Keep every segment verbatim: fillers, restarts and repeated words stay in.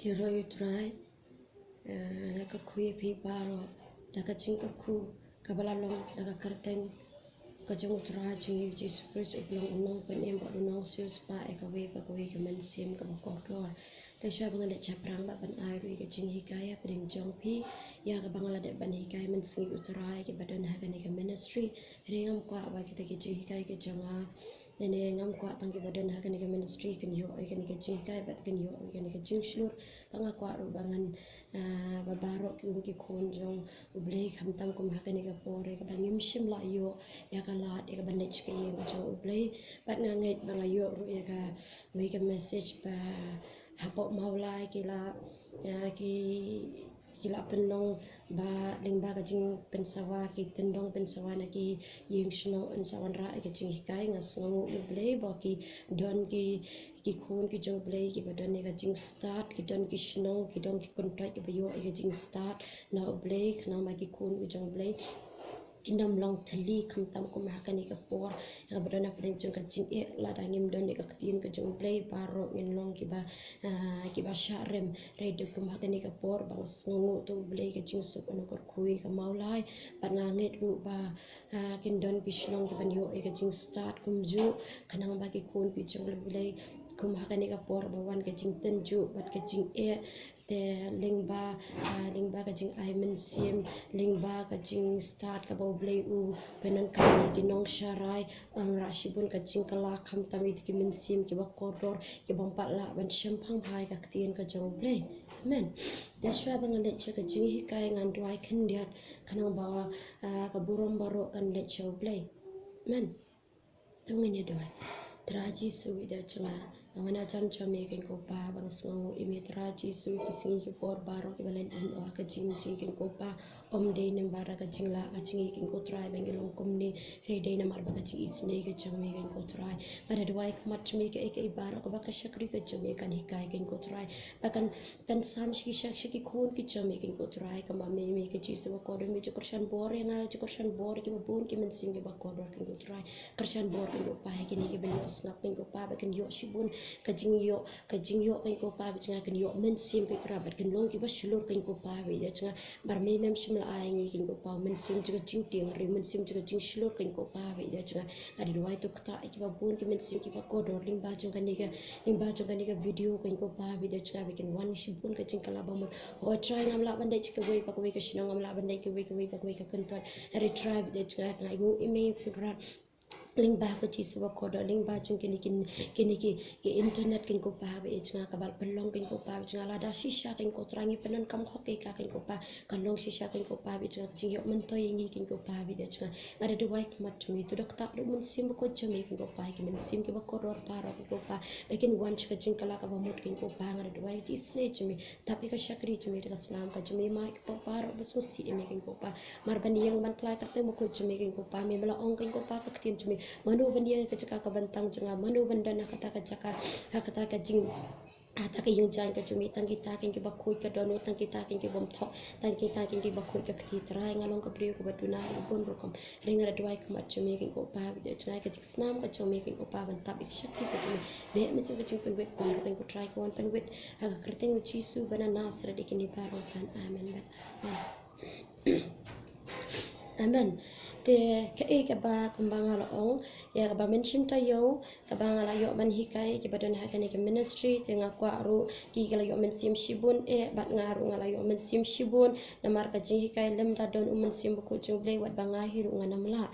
Ïaroh ïa u Trai, eh, la ka khuid phi baroh, la ka jingkyrkhu kaba la long, la ka kyrteng ka jong u Trai jong ngi u Jisu Khrist, u ba long u nongpynim bad u nongsiewspah ïa kawei pa kawei ka mynsiem kaba kordor. Te shuwa ba ngan leit shaphrang bad ban ai ruh ïa ka jinghikai hapdeng jong phi, ïa kaba nga la dep ban hikai mynsngi u Trai kiba don ha kane ka ministry. Hynrei ngam kwah ba kita ki jinghikai ki jong nga, ne ngam kwah tang kiba don ha kane ka ministry kin ïoh ïa kane ka jinghikai bad kin ïoh ïa kane ka jingshlur. Ba nga kwah ruh ba ngan, ah, ba baroh ki um ki khun jong u Blei khamtam kum ha kane ka por ïa kaba ngim shym la ïoh ïa ka lad ïa kaba leit sha ka ïing ka jong u Blei. Bad nga ngeit ba nga ïoh ruh ïa kawei ka message ba hapoh Mawlai ki la, ah, ki ki la pynlong ba lyngba ka jingpynsawa, ki tyndong pynsawa na ki ïing shnong yn sa wanrah ïa ka jinghikai. Nga sngewnguh ïa u Blei ba ki don ki, ki khun ki jong u Blei kiba don ïa ka jingstad, ki don ki shnong, ki don ki kyntoit kiba ïoh ïa ka jingstad na u Blei, khnang ba ki khun ki jong u Blei kin ym long thylli khamtam kum ha kane ka por ïa kaba don hapdeng jong ka jingeh. Lada ngim don ïa ka ktien ka jong u Blei, baroh ngin long kiba, ah, kiba shah rem. Hynrei dei kum ha kane ka por ba nga sngewnguh, to u Blei, ka jingsuk, ka nongkyrkhu ïa ka Mawlai. Bad nga ngeit ruh ba, ah, kin don ki shnong kiban ïoh ïa ka jingstad kumjuh, khnang ba ki khun ki jong u Blei kum ha kane ka por ba wan ka jingtynjuh bad ka jingeh, te lyngba, ah, lyngba ka jingai mynsiem, lyngba ka jingstad kaba u Blei u pyndonkam ïa ki nongsharai, wanrah shibun ka jingkylla khamtam ïa ki mynsiem kiba kordor, ki bym pat lah ban shemphang bha ïa ka ktien ka jong u Blei. Amen. Te shuwa ba ngan leit sha ka jinghikai, ngan duwai khyndiat khnang ba, ah, ka burom baroh kan leit sha u Blei. Amen. To ngin ïa duwai. Trai Jisu, i da jnga, nga wan ha jan jong me keiñ ko Pa, ba nga sngewnguh ïa me Trai Jisu, ki sngi ki por baroh kiba la leit noh ha ka jingim jong ngi keiñ ko Pa. Ym dei namar ka jinglah ka jong ngi keiñ ko Trai ba ngi long kumne, hynrei dei namar ba ka jingisynei ka jong me keiñ ko Trai. Nga da duwai khmat jong me kaei kaei baroh kaba ka shakri ka jong me kan hikai keiñ ko Trai, ba kan, kan sam sha ki, sha ki khun ki jong me keiñ ko Trai, kumba me, me ka Jisu bakordor, me ju kyrshan bor ïa nga, ju kyrshan bor ïa kiba bun ki mynsiem kiba kordor keiñ ko Trai. Kyrshan bor keiñ ko Pa ïa kine kiba ïoh sngap keiñ ko Pa, ba kin ïoh shibun ka jingïoh, ka jingïoh keiñ ko Pa, ba jong nga kin ïoh mynsiem keiñ ko Trai, bad kin long kiba shlur keiñ ko Pa, ba ïa jong nga. Namar me mem shym la ai ïa ngi keiñ ko Pa u mynsiem jong ka jingtieng, hynrei u mynsiem jong ka jingshlur keiñ ko Pa, ba ïa jong nga. Nga da duwai to ktah ïa kiba bun ki mynsiem kiba kordor lyngba jong kane ka, lyngba jong kane ka video keiñ ko Pa, ba ïa jong nga, ba kin wan shibun ka jingkylla bamut. O Trai, ngam lah ban leit sha kawei pa kawei ka shnong, ngam lah ban leit kawei kawei pa kawei ka kyntoit. Hynrei Trai, ba ïa jong nga, nga ainguh ïa me Kynrad, lyngba ka Jisu bakordor, lyngba jong kine ki, kine ki, ki internet keiñ ko Pa, ba ïa jong nga, kaba la pynlong keiñ ko Pa, ba ïa jong nga, lada shisha keiñ ko Trai ngi pyndonkam hok ïa ka keiñ ko Pa, kan long shisha keiñ ko Pa, ba ïa jong nga, ka jingïoh myntoi ïa ngi keiñ ko Pa, ba ïa jong nga. Nga da duwai khmat jong me, to da ktah da u Mynsiem Bakhuid jong me keiñ ko Pa ïa ki mynsiem kiba kordor baroh keiñ ko Pa, ba kin wan sha ka jingkylla kaba mut keiñ ko Pa. Nga da duwai ka jingisynei jong me, tap ïa ka shakri jong me da ka snam ka jong me, ma ïa ki paw baroh ba sngewsih ïa me keiñ ko Pa. Namar ban ïeng ban pynlait ka kyrteng bakhuid jong me keiñ ko Pa, me me la ong keiñ ko Pa ka ktien jong me, mano ban ïeng ha ka jaka ka bynta jong nga, mano ban don ha kata ka jaka, ha kata ka jing, ha kata ka ïing jaiñ ka jong me, tang kita keiñ kiba khuid ka dohnud, tang kita keiñ ki bym thoh, tang kita keiñ kiba khuid ka kti. Trai, nga long ka briew kaba duna ha bun rukom. Hynrei nga da duwai khmat jong me keiñ ko Pa, ba ïa jong nga, ka jingsnam ka jong me keiñ ko Pa, ban tap ïa ka shakri ka jong me. Beh mynsiem ka jingpynwit baroh keiñ ko Trai, ka wan pynwit ha ka kyrteng u Jisu ba na Nasareth ïa kine baroh kan. Amen bad amen. Amen. Te kaei kaba kumba nga la ong, ïa kaba mynsiem taïew kaba nga la ïoh ban hikai ïa kiba don ha kane ka ministry, te nga kwah ruh ki, ki la ïoh mynsiem shibun eh, bad nga ruh nga la ïoh mynsiem shibun. Namar ka jinghikai lymda don u Mynsiem Bakhuid jong u Blei, wat ba nga hi ruh ngan ym lah.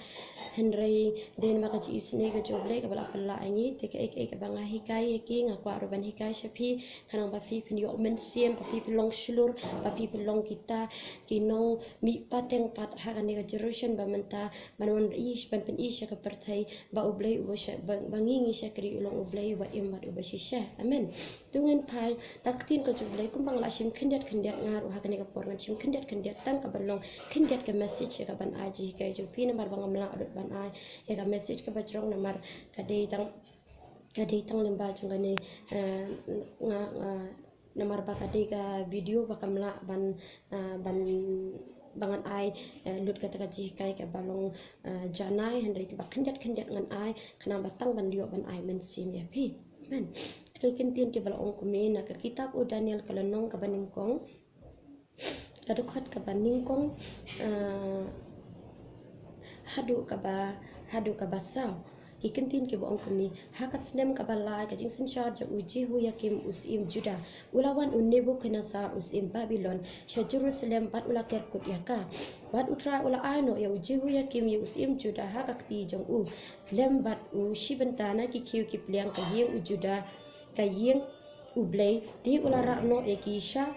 Hynrei dei namar ka jingisynei ka jong u Blei kaba la pynlah ïa ngi, te kaei kaei kaba nga hikai ïa ki, nga kwah ruh ban hikai sha phi, khnang ba phi phin ïoh mynsiem, ba phi phin long shlur, ba phi phin long kita ki nongmihpateng pat ha kane ka generation ba mynta, ban wan ri, ban pyni sha ka pyrthei ba u Blei uba sha, ba, ba ngi ngi shakri u long u Blei uba im bad uba shisha. Amen. To ngin phai, da ka ktien ka jong u Blei, kumba nga la shim khyndiat khyndiat, nga ruh ha kane ka por ngan shim khyndiat khyndiat, tang kaban long khyndiat ka message ïa kaban ai jinghikai jong phi, namar ba ngam lah lut ban ai ïa ka message kaba jrong, namar ka dei tang, ka dei tang lyngba jong kane, eh, nga, nga, namar ba ka dei ka video ba kam lah ban, eh, ban, ba ngan ai, eh, lut kata ka jinghikai kaba long, eh, janai, hynrei kaba khyndiat khyndiat ngan ai, khnang ba tang ban ïoh ban ai mynsiem ïa phi. Amen. Ki kyntien kiba la ong kumne na ka kitab u Daniel ka lynnong kaba nyngkong, ka dkhot kaba nyngkong, ah, haduh kaba, haduh kaba saw. Ki kyntien kiba ong kumne: Ha ka snem kaba lai ka jingsynshar jong u Jehoiakim u syiem Juda, u la wan u Nebukhadnesar u syiem Babilon sha Jerusalem bad u la ker kut ïa ka. Bad U Trai u la ai noh ïa u Jehoiakim ïa u syiem Juda ha ka kti jong u, lem bad u shi bynta na ki khiew ki pliang ka ïing u Juda, ka ïing U Blei, te u la rah noh ïa ki sha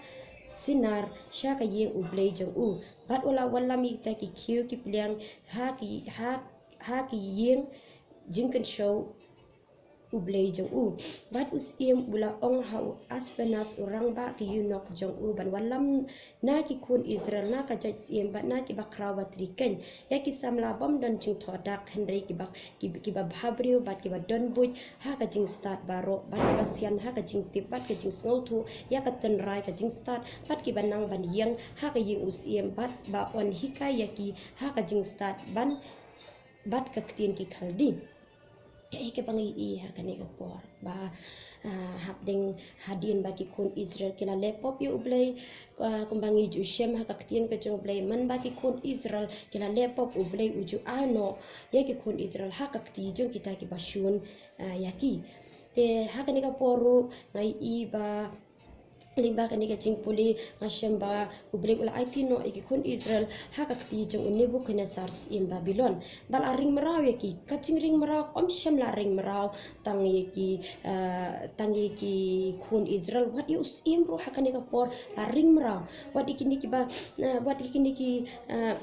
Sinar sha ka ïing U Blei jong u. Bad u la wallam ïa kita ki khiew ki pliang ha ki, ha, ha ki ïing jingkynshew U Blei jong u. Bad u syiem u la ong ha u Aspenas u rangbah ki eunuch jong u ban wallam na ki khun Israel, na ka jait syiem bad na kiba khraw batri kein, ïa ki samla bym don jingthoh dak, hynrei kiba, ki, kiba bhabriew bad kiba don buit ha ka jingstad baroh, bad kiba sian ha ka jingtip bad ka jingsngewthuh ïa ka tynrai ka jingstad, bad kiba nang ban ïeng ha ka ïing u syiem, bad ba yn hikai ïa ki ha ka jingstad ban, bad ka ktien ki Khaldi. Kaei kaba ngi ïohi ha kane ka por, ba, ah, hapdeng hadien ba ki khun Israel ki la leh pop ïa U Blei, ah, kumba ngi ju shem ha ka ktien ka jong U Blei, man ba ki khun Israel ki la leh pop, U Blei u ju ai noh ïa ki khun Israel ha ka kti jong kita kiba shun, ah, ïa ki. Te ha kane ka por ruh nga ïohi ba lyngba kane ka jingpule nga shem ba U Blei u la aiti noh ïa ki khun Israel ha ka kti jong u Nebukhadnesar syiem Babilon. Ba la ring mraw ïa ki, ka jingring mraw ym shym la ring mraw tang ïa ki, ah, tang ïa ki khun Israel, wat ïa u syiem ruh ha kane ka por la ring mraw. Wat ïa kine kiba, ah, wat ïa kine ki, ah,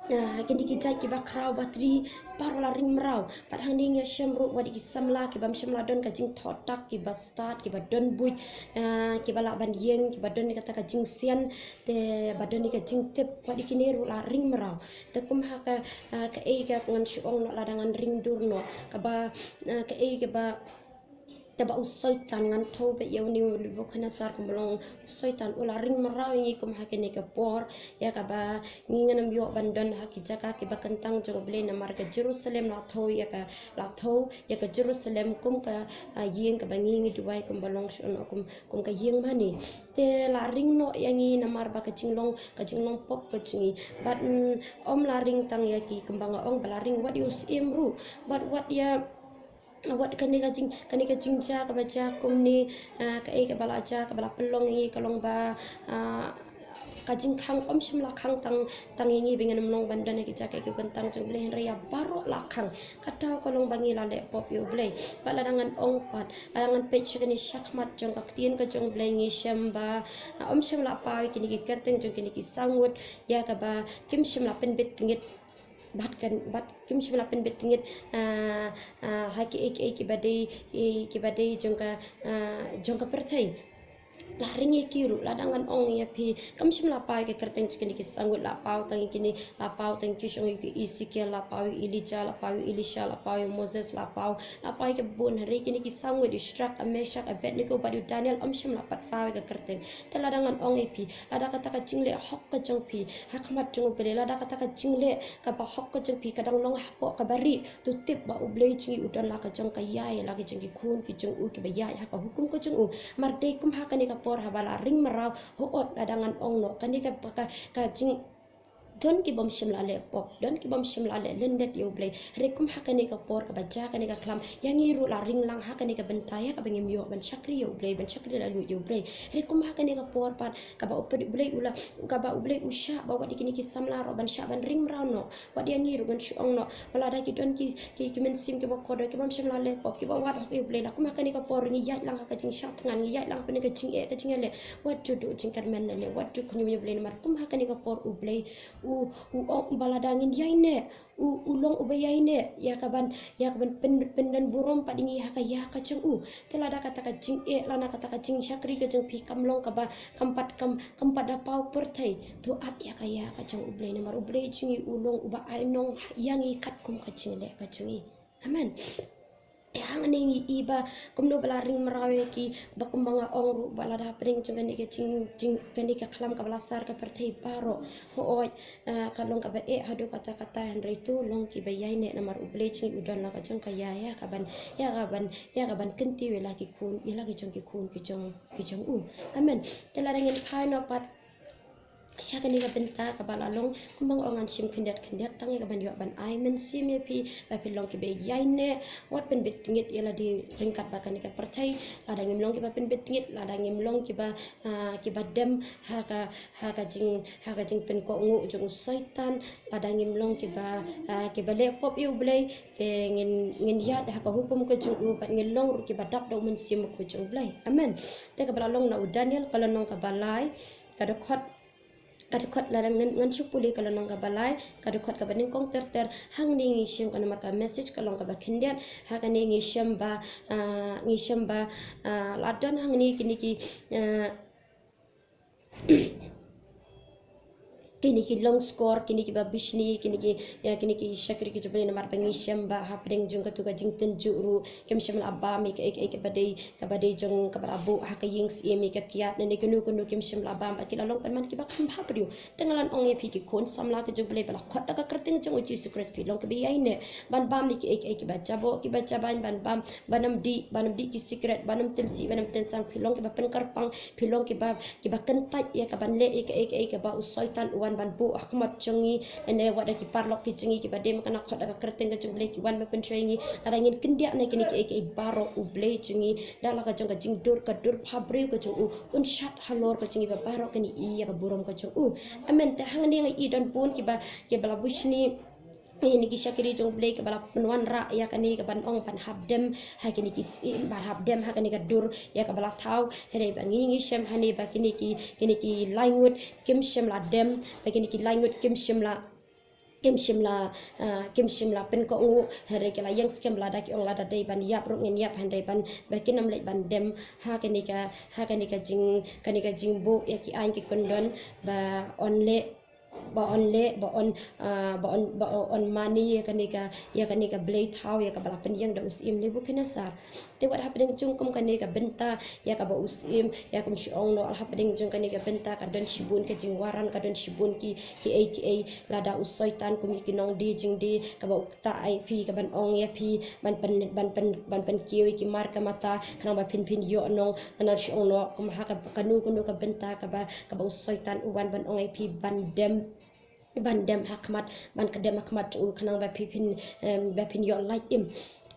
ah, kine ki jait kiba khraw batri, baroh la ring mraw. Bad hangne ngi ïa shem ruh wat ïa ki samla kiba ym shym la don ka jingthoh dak, kiba stad, kiba don buit, ah, kiba lah ban ïeng, kiba don ïa kata ka jingsian, te ba don ïa ka jingtip, wat ïa kine ruh la ring mraw. Te kum ha ka, ah, kaei kaba ngan shu ong noh lada ngan ring dur noh, kaba, ah, kaei kaba, te ba u Soitan, ngan thew beit ïa une u Nebukhadnesar kumba long u Soitan, u la ring mraw ïa ngi kum ha kane ka por, ïa kaba ngi ngin ym ïoh ban don ha ki jaka kiba kyntang jong U Blei, namar ka Jerusalem la thew ïa ka, la thew ïa ka Jerusalem kum ka, ah, ïing kaba ngi, ngi duwai kumba long shu ong kum, kum ka ïing mane. Te la ring noh ïa ngi namar ba ka jinglong, ka jinglong pop ka jong ngi. Bad, mm, ym la ring tang ïa ki kumba nga ong, ba la ring wat ïa u syiem ruh. Bad wat ïa, wat kane ka jing, kane ka jingjia kaba jia kumne, ah, kaei kaba la jia, kaba la pynlong ïa ngi ka long ba, ah, ka jingkhang ym shym la khang tang, tang ïa ngi ba ngin ym long ban don ha ki jaka kiba kyntang jong U Blei, hynrei ïa baroh la khang. Kata ka long ba ngi la leh pop ïa U Blei. Bad lada ngan ong pat, lada ngan peit sha kane shakhmat jong ka ktien ka jong U Blei ngi shem ba, ah, ym shym la paw ïa kine ki kyrteng jong kine ki saw ngut, ïa kaba kim shym la pynbit tngit. Bad kan, bad kim shym la pynbit tngit, ah, ah, ha kiei kiei kiba dei, eh, kiba dei jong ka, ah, jong ka pyrthei. La ring ïa ki ruh, lada ngan ong ïa phi, kam shym la paw ïa ki kyrteng jong kine ki saw ngut, la paw tang ïa kine, la paw tang ki shong ïa ki Ezekiel, la paw ïa Elijah, la paw ïa Elisha, la paw ïa Moses, la paw, la paw ïa ki bun, hynrei kine ki saw ngut, ïa u Shadrach, ïa u Meshach, ïa u Abednego bad ïa u Daniel, ym shym la pat paw ïa ki kyrteng. Te lada ngan ong ïa phi, lada kata ka jingleh hok ka jong phi ha khmat jong U Blei, lada kata ka jingleh kaba hok ka jong phi ka dang long hapoh kaba rieh, to tip ba U Blei jong ngi u don la ka jong ka ïai, la ka jong ki khun ki jong u kiba ïai ha ka hukum ka jong u. Mar dei kum ha kane ka por haba la ring mraw, hooid lada ngan ong noh, kane ka, ka, ka jing, don ki bym shym la leh pop, don ki bym shym la leh lyndet ïa U Blei. Hynrei kum ha kane ka por kaba jia kane ka khlam, ïa ngi ruh la ring lang ha kane ka bynta ïa kaba ngim ïoh ban shakri ïa U Blei, ban shakri laluid ïa U Blei. Hynrei kum ha kane ka por pat kaba U Blei u la, kaba U Blei u shah ba wat ïa kine ki samla ruh ban shah ban ring mraw noh. Wat ïa ngi ruh ngan shu ong noh, ba lada ki don ki, ki, ki mynsiem kiba kordor, ki bym shym la leh pop, kiba wad hok ïa U Blei, la kum ha kane ka por ngi ïaid lang ha ka jingshah thngan, ngi ïaid lang ha kane ka jingeh, ka jingeh leh. Wat ju duh jingkyrmen leh, wat ju khñium ïa U Blei, namar kum ha kane ka por U Blei u, u ong ba lada ngin ïaineh, u, u long uba ïaineh ïa kaban, ïa kaban pyn, pyndon burom pat ïa ngi ha ka ïa ka jong u. Te lada kata ka jingeh, lada kata ka jingshakri ka jong phi kam long kaba, kam pat, kam, kam pat da paw pyrthei, to ap ïa ka ïa ka jong U Blei, namar U Blei jong ngi u long uba ai nong ïa ngi katkum ka jingleh ka jong ngi. Amen. Hangne ngi i ba kumno ba la ring mraw ïa ki, ba kumba nga ong ruh ba lada hapdeng jong kane ka jing, jing, kane ka khlam kaba la sar ka pyrthei baroh, hooid, ah, ka long kaba eh haduh katta katta, hynrei to long kiba ïaineh namar U Blei jong ngi u don la ka jong ka ïa, ïa kaban, ïa kaban, ïa kaban kyntiew ïa la ki khun, ïa la ki jong ki khun ki jong, ki jong u. Amen. Te lada ngin phai noh pat sha kane ka bynta kaba la long, kumba nga ong ngan shim khyndiat khyndiat tang ïa kaban ïoh ban ai mynsiem ïa phi, ba phin long kiba ïaineh, wat pynbit tngit ïa lade ryngkat bad kane ka pyrthei. Lada ngim long kiba pynbit tngit, lada ngim long kiba, ah, kiba dem ha ka, ha ka jing, ha ka jingpynkohnguh jong u Soitan, lada ngim long kiba, ah, kiba leh pop ïa U Blei, te ngin, ngin ïaid ha ka hukum ka jong u bad ngin long ruh kiba dap da u Mynsiem Bakhuid jong U Blei. Amen. Te kaba la long na u Daniel ka lynnong kaba lai, ka dkhot, ka dkhot, lada ngan, ngan shu pule ka lynnong kaba lai, ka dkhot kaba nyngkong ter ter. Hangne ngi shim ka namar ka message ka long kaba khyndiat. Ha kane ngi shem ba, ah, ngi shem ba, ah, la don hangne kine ki, ah, kine ki long skor, kine kiba bishni, kine ki, ïa, kine ki shakri ki jong U Blei, namar ba ngi shem ba hapdeng jong katu ka jingtynjuh ruh kim shym la bam ïa kaei kaei kaba dei, kaba dei jong, kaba la buh ha ka ïing syiem, ïa ka kiad ne kano kano kim shym la bam, ba ki la long pynban kiba kham bhabriew. Te nga la ong ïa phi ki khun samla ki jong U Blei ba la khot da ka kyrteng jong U Jisu Khrist, phi long kiba ïaineh ban bam ïa kiei kiei kiba jaboh kiba jabain, ban bam, ban ym dih, ban ym dih ki sikret, ban ym tymsih, ban ym tyngsang, phi long kiba pynkyrpang, phi long kiba, kiba kyntait ïa kaban leh ïa kaei kaei kaba u Soitan u wan ban buh ha khmat jong ngi. Ynda wat da ki paralok ki jong ngi kiba dei mynta khot da ka kyrteng ka jong U Blei ki wan ban pynshoi ngi. Lada ngin kyndiah na kine kiei kiei baroh, U Blei jong ngi da la ka jong ka jingdur, ka dur bhabriew ka jong u, un shad halor ka jong ngi ba baroh kin i ïa ka burom ka jong u. Amen. Te hangne nga i don bun kiba, kiba la bishni, ïa kine ki shakri jong U Blei kiba la pynwanrah ïa kane kaban ong ban hap dem ha kine ki syiem, ban hap dem ha kane ka dur ïa kaba la thaw. Hynrei ba ngi, ngi shem hangne ba kine ki, kine ki lai ngut kim shym la dem, ba kine ki lai ngut kim shym la, kim shym la, ah, kim shym la pynkohnguh. Hynrei ki la ïeng skhem, lada ki ong lada dei ban ïap ruh ngin ïap, hynrei ban, ba kin ym leit ban dem ha kane ka, ha kane ka jing, kane ka jingbuh ïa ki aiñ ki kyndon, ba yn leh, ba yn leh, ba yn, ah, ba yn, ba yn mane ïa kane ka, ïa kane ka blei thaw ïa kaba la pynïeng da u syiem Nebukhadnessar. Te wat hapdeng jong kum kane ka bynta ïa kaba u syiem, ïa kum shu ong noh, hapdeng jong kane ka bynta ka don shibun ka jingwaran, ka don shibun ki, kiei kiei. Lada u Soitan kum ïa ki nongdie jingdie kaba u ktah ïa phi, kaban ong ïa phi ban pyn, ban pyn, ban pynkiew ïa ki mar ka mata, khnang ba phin, phin ïoh nong. Ngan shu ong noh, kum ha ka, kano kano ka bynta kaba, kaba u Soitan u wan ban ong ïa phi ban dem, ban dem ha khmat, ban kdem ha khmat jong u khnang ba phi phin, em, ba phin ïoh lait im.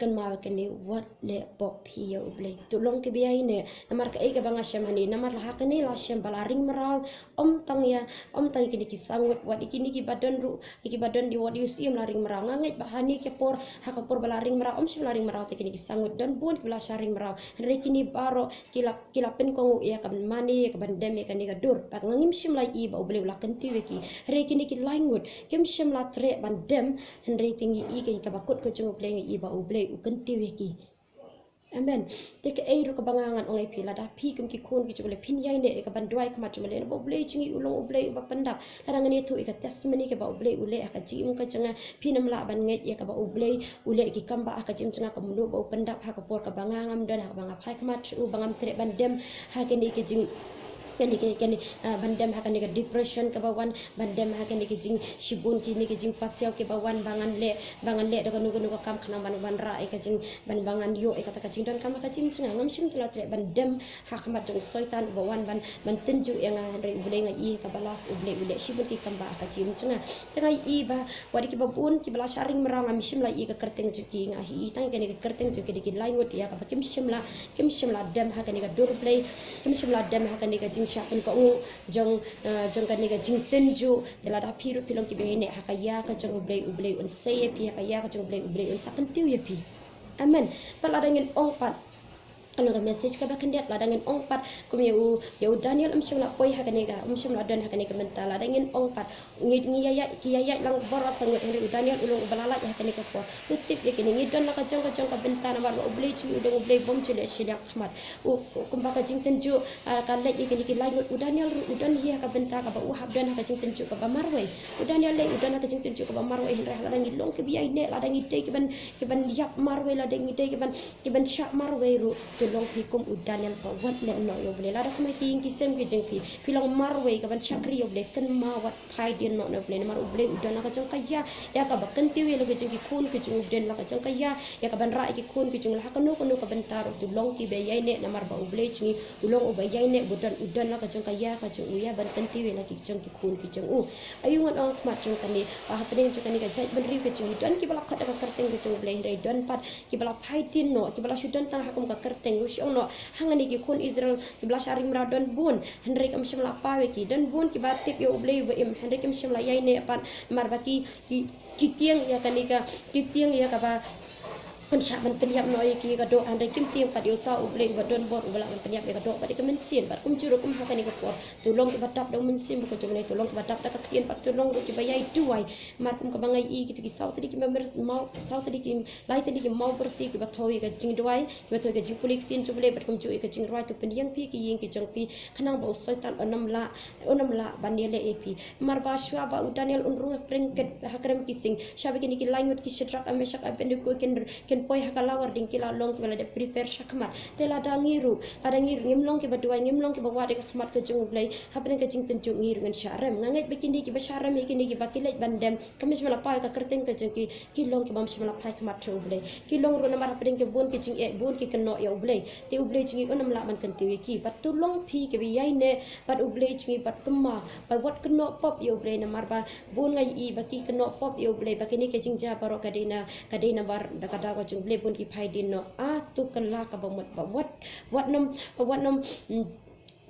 Kynmaw kane, wat leh pop phi ïa U Blei. To long kiba ïaineh. Namar kaei kaba nga shem hangne, namar la ha kane la shem ba la ring mraw, ym tang ïa, ym tang ïa kine ki saw ngut, wat ïa kine kiba don ruh, ïa kiba don, ïa wat ïa u syiem la ring mraw. Nga ngeit ba hangne ka por, ha ka por ba la ring mraw, ym shym la ring mraw te kine ki saw ngut, don bun kiba la shah ring mraw. Hynrei kine baroh ki la, ki la pynkohnguh ïa kaban mane, ïa kaban dem ïa kane ka dur. Bad nga, ngim shym la i ba U Blei u la kyntiew ïa ki. Hynrei kine ki lai ngut kim shym la treh ban dem, hynrei te ngi i kane kaba kut ka jong U Blei, ngi i ba U Blei u kyntiew ïa ki. Amen. Te kaei ruh kaba nga ngan ong ïa phi, lada phi kum ki khun ki jong U Blei phin ïaineh ïa kaban duwai khmat jong U Blei, ba U Blei jong ngi u long U Blei uba pyndap. Lada ngan ïathuh ïa ka testimony kaba U Blei u leh ha ka jingim ka jong nga, phin ym lah ban ngeit ïa kaba U Blei u leh ïa ki kam ba ha ka jingim jong nga, kumno ba u pyndap ha ka por kaba nga ngam don, ha kaba nga phai khmat sha u, ba ngam treh ban dem ha kane ka jing, kane ka, kane, ah, ban dem ha kane ka depression kaba wan, ban dem ha kane ka jing, shibun kine ka jingpasiaw kiba wan, ba ngan leh, ba ngan leh da kano kano ka kam khnang ban wanrah ïa ka jing, ban, ba ngan ïoh ïa kata ka jingdonkam ha ka jingim jong nga. Ngam shym la treh ban dem ha khmat jong u Soitan uba wan ban, ban tynjuh ïa nga, hynrei U Blei, nga i ha kaba las U Blei u leh shibun ki kam ba ha ka jingim jong nga. Te nga i ba wat ïa kiba bun kiba la shah ring mraw, ngam shym la i ka kyrteng jong ki, nga i tang ïa kane ka kyrteng jong kine ki lai ngut ïa kaba kim shym la, kim shym la dem ha kane ka dur Blei, kim shym la dem ha kane ka jingshah pynkohnguh jong, eh, jong kane ka jingtynjuh. Te lada phi ruh phi long kiba ïaineh ha ka ïa ka jong U Blei, U Blei un sei ïa phi, ha ka ïa ka jong U Blei, U Blei un sa kyntiew ïa phi. Amen. Pat lada ngin ong pat Ka long ka message kaba khyndiat. Lada ngin ong pat kum ïa u, ïa u Daniel, um shym la poi ha kane ka, um shym la don ha kane ka bynta. Lada ngin ong pat, ngi, ngi ïaid, ki ïaid lang baroh sa ngut, hynrei u Daniel u long uba la lait ha kane ka por. U tip ïa kine, ngi don la ka jong ka jong ka bynta namar ba U Blei jong ngi u dang U Blei bym ju leh shiliang khmat. U, u, kumba ka jingtynjuh, ah, ka leit ïa kine ki lai ngut, u Daniel ruh u don hi ha ka bynta kaba u hap don ha ka jingtynjuh kaba marwei. U Daniel lei u don ha ka jingtynjuh kaba marwei, hynrei lada ngi long kiba ïaineh, lada ngi dei kiban, kiban ïap marwei, lada ngi dei kiban, kiban shah marwei ruh, to long phi kum u Daniel ba wat leh noh ïa U Blei. Lada kumne ki ïing ki sem ki jong phi, phi long marwei kaban shakri ïa U Blei, kynmaw wat phai dien noh na U Blei, namar U Blei u don la ka jong ka ïa, ïa kaba kyntiew ïa la ka jong ki khun ki jong u, don la ka jong ka ïa, ïa kaban rah ïa ki khun ki jong u la ha kano kano ka bynta ruh, to long kiba ïaineh namar ba U Blei jong ngi u long uba ïaineh, ba u don, u don la ka jong ka ïa ka jong u ïa ban kyntiew ïa la ki jong ki khun ki jong u. Aïu ngan ong khmat jong kane, ba hapdeng jong kane ka jaitbynriew ka jong ngi don kiba la khot da ka kyrteng ka jong U Blei, hynrei don pat kiba la phai dien noh, kiba la shu don tang ha kum ka kyrteng. Ruh shu ong noh, hangne ki khun Israel kiba la shah ri mraw don bun, hynrei kim shym la paw ïa ki. Don bun kiba tip ïa U Blei uba im, hynrei kim shym la ïaineh pat, namar ba ki, ki, ki tieng ïa kane ka, ki tieng ïa kaba pynshah ban pynïap noh ïa ki ka doh, hynrei kim tieng pat ïa uta U Blei uba don bor, uba lah ban pynïap ïa ka doh bad ïa ka mynsiem. Bad kumjuh ruh kum ha kane ka por, to long kiba dap da U Mynsiem Bakhuid jong U Blei, to long kiba dap da ka ktien, bad to long ruh kiba ïai duwai. Namar kum kaba ngi ïohi kito ki saw tylli ki mawbyr-, maw, saw tylli ki, lai tylli ki mawbyrsih kiba thew ïa ka jingduwai, kiba thew ïa ka jingpule ktien jong U Blei, bad kumjuh ïa ka jingrwai, to pynïeng phi ki ïing ki jong phi, khnang ba u Soitan un ym lah, un ym lah ban ïaleh ïa phi. Namar ba shuwa ba u Daniel un rung ha pyrshah, ha krem ki sing, shuwa ba kine ki lai ngut ki Shadrak, Meshak, Abednego kin, kin poi ha ka lawar ding, ki la long kiba la dep prepare shakhmat. Te lada ngi ruh, lada ngi ruh ngim long kiba duwai, ngim long kiba wad ïa ka khmat ka jong U Blei, hapdeng ka jingtynjuh ngi ruh ngin shah rem. Nga ngeit ba kine kiba shah rem ïa kine kiba ki leit ban dem, kim shym la paw ïa ka kyrteng ka jong ki, ki long kibym shym la phai khmat sha U Blei. Ki long ruh namar hapdeng ki bun ki jingeh, bun ki kynnoh ïa U Blei. Te U Blei jong ngi un ym lah ban kyntiew ïa ki. Bad to long phi kiba ïaineh bad U Blei jong ngi, bad kynmaw, bad wat kynnoh pop ïa U Blei, namar ba bun nga ïohi ba ki kynnoh pop ïa U Blei, ba kine ki jingjia baroh ka dei na, ka dei namar da ka daw ka jong U Blei, bun ki phai dien noh. Ah, to kylla kaba mut, ba wat, wat nym, ba wat nym, mm,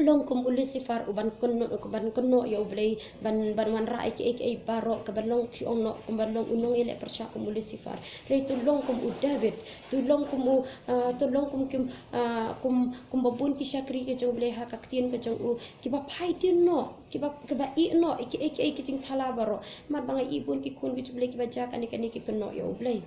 long kum u Lucifer uban kynnoh, uban kynnoh ïa U Blei, ban, ban wanrah ïa kiei kiei baroh, kaba long, shu ong noh, kumba long u nongïaleh pyrshah kum u Lucifer. Hynrei to long kum u David, to long kum u, ah, to long kum kim, ah, kum, kumba bun ki shakri ki jong U Blei ha ka ktien ka jong u, kiba phai dien noh, kiba, kiba ïeh noh ïa kiei kiei ki jingthala baroh. Namar ba nga ïohi bun ki khun ki jong U Blei kiba jia kane kane ki kynnoh ïa U Blei.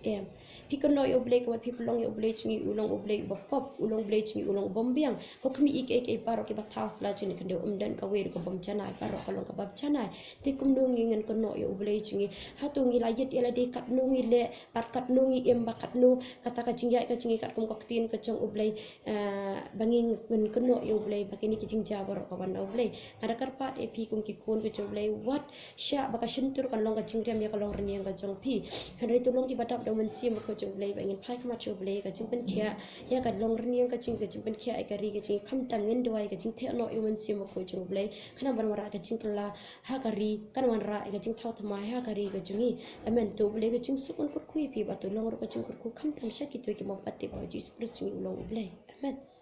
Em. Phi kynnoh ïa U Blei, ka mut phi pynlong ïa U Blei jong ngi u long U Blei uba pop, u long U Blei jong ngi u long ubym biang. Ko khmih ïa kiei kiei baroh kiba thaw sla jong ngi, khyndiat um don kawei ruh ka bym janai, baroh ka long ka bym janai. Te kumno ngi ngin kynnoh ïa U Blei jong ngi? Hato ngi la ïit ïa lade katno ngi leh, bad katno ngi im, bad katno kata ka jingïaid ka jong ngi katkum ka ktien ka jong U Blei, eh, ba ngi ngin kynnoh ïa U Blei, ba kine ki jingjia baroh ka wan na U Blei. Nga da kyrpad ïa phi kum ki khun ka jong U Blei, wat shah ba ka shyntur kan long ka jingriam ïa ka longrynïeng ka jong phi. Hynrei to long kiba dap da U Mynsiem Bakhuid jong U Blei, ba ngin phai khmat sha U Blei, ka jingpynkhiah ïa ka longrynïeng ka jong ngi, ka jingpynkhiah ïa ka ri ka jong ngi, khamtam ngin duwai ka jingtheh noh ïa U Mynsiem Bakhuid jong U Blei, khnang ban wanrah ka jingkylla ha ka ri, kan wanrah ïa ka jingthaw thymmai ha ka ri ka jong ngi. Amen. To U Blei ka jingsuk un kyrkhu ïa phi, bad to long ruh ka jingkyrkhu khamtam sha kito kibym pat tip ba U Jisu Khrist jong ngi u long U Blei. Amen.